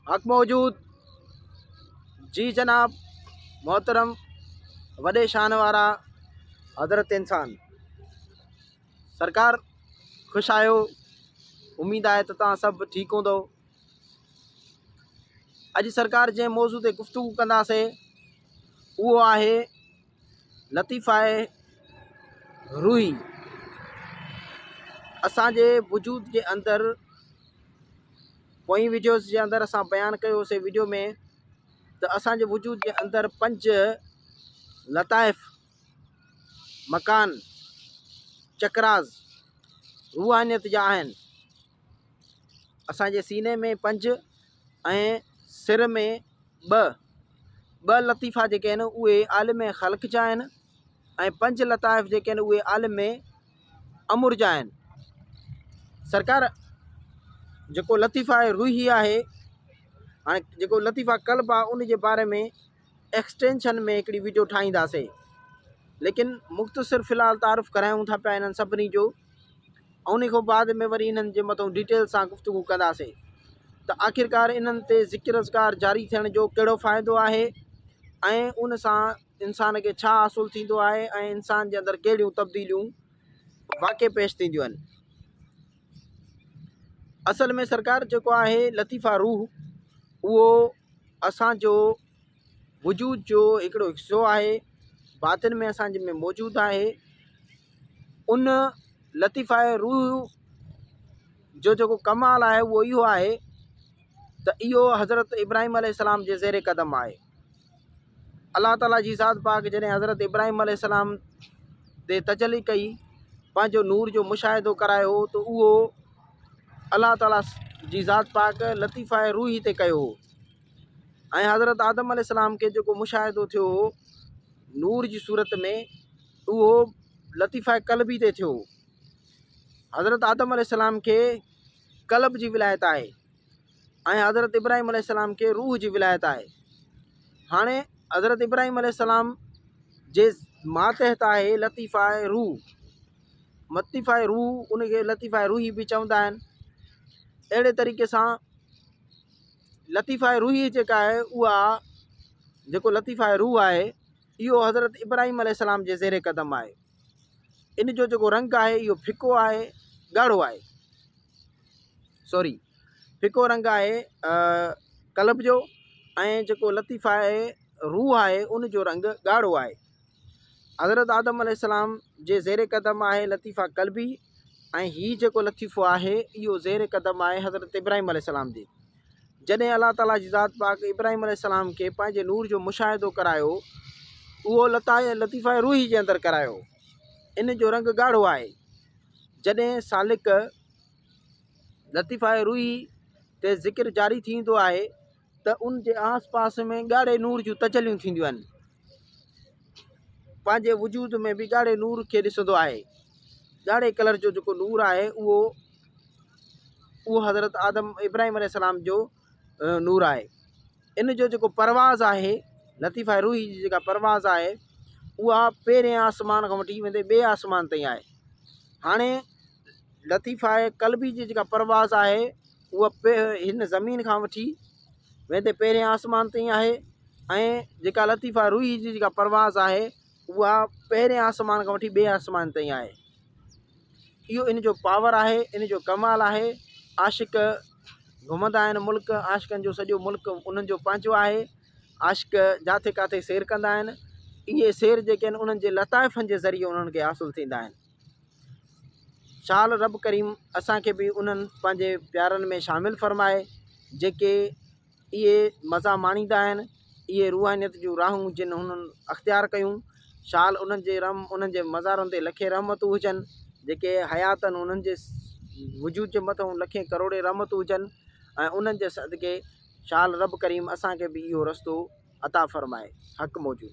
حق موجود جي جناب محترم وڏي شان وارا حضرت انسان سرڪار خوش آهيو اميد آهي ته توهان سڀ ٺيڪ هوندو اڄ سرڪار جنهن موضوع تي گفتگو ڪنداسين اهو آهي لطيفائي روحي اسان جي وجود جي اندر پوئين وڊيوز جي اندر اسان بيان ڪيوسي وڊيو ۾ ته اسان جي وجود جي اندر پنج لطائف مڪان چڪراز روحانيت جا آهن اسان جي سيني ۾ پنج ۽ سر ۾ ٻه ٻه لطيفا جيڪي آهن اهي عالم خلق جا آهن ۽ پنج لطائف جيڪي آهن اهي عالم امر جا آهن سرڪار جيڪو لطيفه روحي آهي هاڻي جيڪو لطيفه قلب آهي ان جي باري ۾ ايڪسٽينشن ۾ هڪڙي ويڊيو ٺاهينداسين ليڪن مختصر في الحال تعارف ڪرايون ٿا پيا انهن سڀني جو ان کان بعد ۾ وري انهن جي مٿو ڊيٽيل سان گفتگو ڪنداسين ته آخرڪار انهن تي ذڪر اذڪار جاري ٿيڻ جو ڪهڙو فائدو آهي ۽ ان سان انسان کي ڇا حاصل ٿيندو آهي ۽ انسان جي اندر ڪهڙيون تبديليون واقع پيش ٿينديون آهن. اصل ۾ سرڪار جيڪو آهي لطيفه روح اهو اسان جو وجود جو هڪڙو حصو آهي باطن ۾ اسان جي ۾ موجود آهي ان لطيفه روح جو جيڪو ڪمال آهي اهو اهو آهي ته اهو حضرت ابراهيم عليه السلام جي زير قدم آهي الله تعاليٰ جي ذات پاڪ جڏهن حضرت ابراهيم عليه السلام تي تجلي ڪئي پنهنجو نور جو مشاهدو ڪرايو ته اهو الله تعاليٰ جي ذات پاڪ لطيفه روحي تي ڪيو هو ۽ حضرت آدم عليه السلام کي جيڪو مشاهدو ٿيو هو نور جي صورت ۾ اهو لطيفه قلبي تي ٿيو هو حضرت آدم عليه السلام کي قلب جي ولايت آهي ۽ حضرت ابراهيم عليه السلام کي روح جي ولايت آهي. هاڻي حضرت ابراهيم عليه السلام جي ماتحت آهي لطيفه روح. لطيفه روح ان کي لطيفه روحي به چوندا آهن. اهڙي طريقي سان لطيفه روحي جيڪا آهي اها جيڪو لطيفه روح آهي اهو حضرت ابراهيم عليه السلام جي زير قدم آهي. ان جو جيڪو رنگ آهي اهو ڦڪو آهي ڳاڙهو آهي. سوري ڦڪو رنگ آهي قلب جو ۽ جيڪو لطيف آهي روح آهي ان جو رنگ ڳاڙهو آهي حضرت آدم عليه السلام جي زير قدم آهي لطيفه قلبي ۽ هي جيڪو لطيفو آهي اهو زير قدم آهي حضرت ابراهيم عليه السلام جي جڏهن الله تعاليٰ جي ذات پاڪ ابراهيم عليه السلام کي پنهنجي نور جو مشاهدو ڪرايو اهو لطيفه روحي جي اندر ڪرايو ان جو رنگ ڳاڙهو آهي جڏهن سالڪ لطيفه روحي تي ذڪر جاري ٿيندو آهي ته ان جي آس پاس ۾ ڳاڙهي نور جون تجليون ٿينديون آهن. پنهنجي وجود ۾ به ڳاڙهي نور کي ڏسندو آهي. ڳاڙهي ڪلر جو جيڪو نور آهي اهو اهو حضرت آدم ابراهيم عليه السلام جو نور آهي. ان جو جيڪو پرواز آهي لطيفه روحي جي جيڪا پرواز آهي اها پهرين آسمان کان وٺي ويندي ٻئي آسمان تائين آهي. هاڻي لطيفه قلبي جي جيڪا پرواز آهي اها هن زمين کان وٺي ويندي پهرين آسمان تائين آهي ۽ جيڪا لطيفه روحي جي جيڪا پرواز آهي اها پهرين آسمان کان وٺي ٻئي آسمان تائين آهي اهو ان جو پاور آهي ان جو ڪمال آهي عاشق گهمندا آهن ملڪ عاشقن جو سڄو ملڪ انهن جو پنهنجو آهي عاشق جاٿي ڪاٿي سير ڪندا آهن اهي سير جيڪي آهن انهن جي لطائفن جي ذريعي انهن کي حاصل ٿيندا آهن شال رب ڪريم اسان کي به انهن پنهنجي پيارن ۾ شامل فرمائي جيڪي اهي مزا ماڻيندا آهن اهي روحانيت جون راهون جن هنن اختيار ڪيون شال انهن جي رحم انهن جي مزارن تي لکين رحمتون هجن جيڪي حيات آهن انهن جي وجود جي مٿان لکين ڪروڙين رحمتون هجن ۽ انهن جي صدقي شال رب ڪريم اسان کي به اهو رستو عطا فرمائي حق موجود.